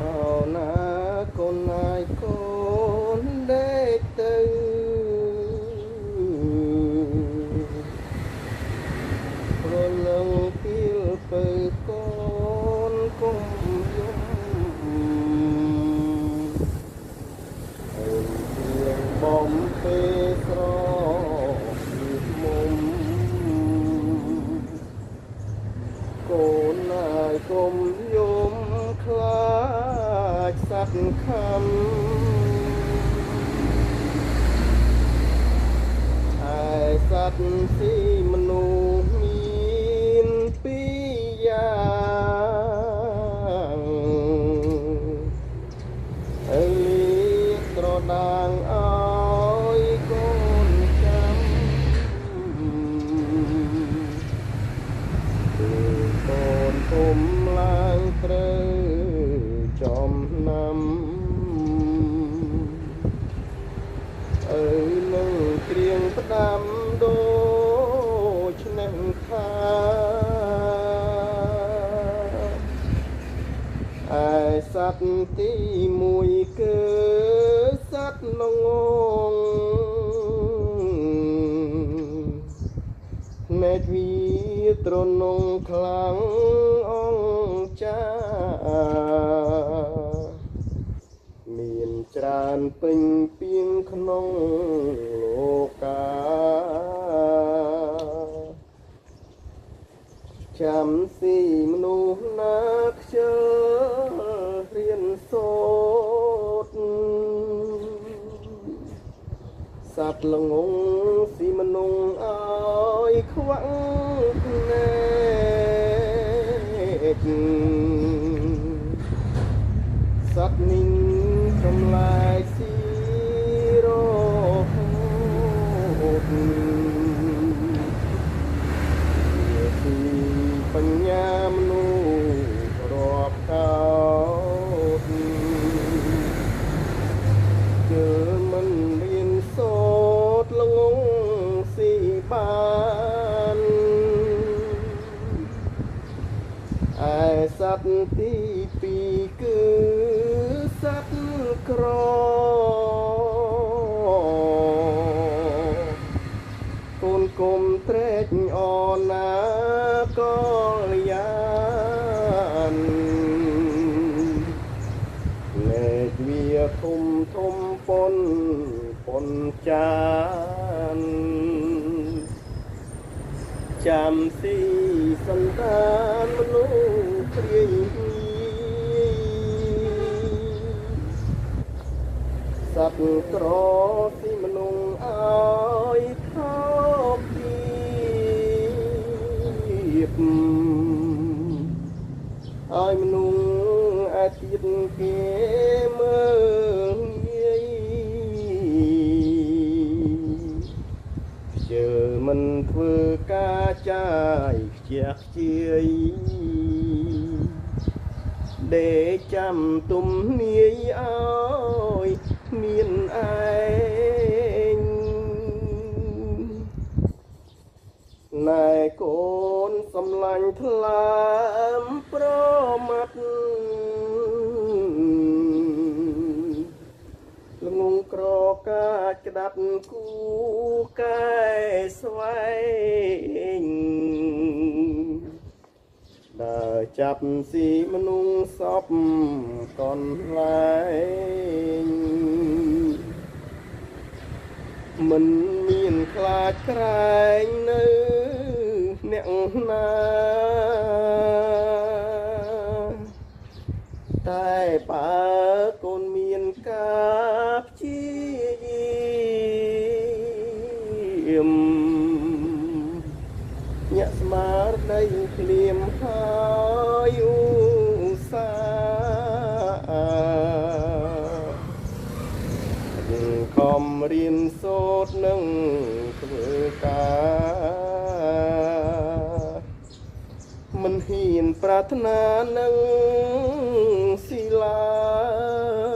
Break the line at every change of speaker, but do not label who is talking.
អោណាកូនណាយកូនដេកទៅព្រលឹងពីលពើកូនគុំយំហើយជាងបំពេស្រមុំកូនណាយគុំយំខ្លាចសត្វខំឯសត្វស៊ីមនុស្សមានពីរយ៉ាងអើត្រដាងឲ្យកូនចាំគឺកូនធំឡើងត្រូវចំណាំអើនឹងត្រៀងផ្ដាំដូច្នេះថាឯសត្វទីមួយគឺសត្វល្ងងភ្នែកវាត្រនងខ្លាំងអង្ចាមានច្រើនពេញពីងក្នុងលោកាចាំស៊ីមនុស្សណាខ្ជិលរៀនសូត្រសត្វល្ងងស៊ីមនុស្សឲ្យខ្វាក់ភ្នែកសត្វនេះចម្លែកស៊ីរហូតស៊ីបញ្ញាមនុស្សរាប់កោតជើមិនរៀនសូត្រល្ងងស៊ីបានឯសត្វទីពីរគឺសត្វក្រកូនគុំត្រេកអរណាកលយានលេខវាធំធំប៉ុនប៉ុនចានចាំស៊ីសន្តានមនុស្សព្រាយសត្វក្រស៊ីមនុស្សឲ្យថោកទាបឲ្យមនុស្សអាទៀតគេមើលងាយខ្ជិលមិនធ្វើការចាយខ្ជះខ្ជាយដេកចាំទំនាយឲ្យមានឯងណែកូនសំឡាញ់ថ្លើមប្រមាត់ល្ងងក្រកាចក្តាប់គូកែស្វែងដើរចាប់ស៊ីមនុស្សសពកន្លែងមិនមានខ្លាចក្រែងនៅអ្នកណាតែបើកូនមានការព្យាយាមញាក់ស្មារតីភ្លាមហើយឧស្សាហ៍ខំរៀនសូត្រនឹងធ្វើការមិនហ៊ានប្រាថ្នានឹងសិលា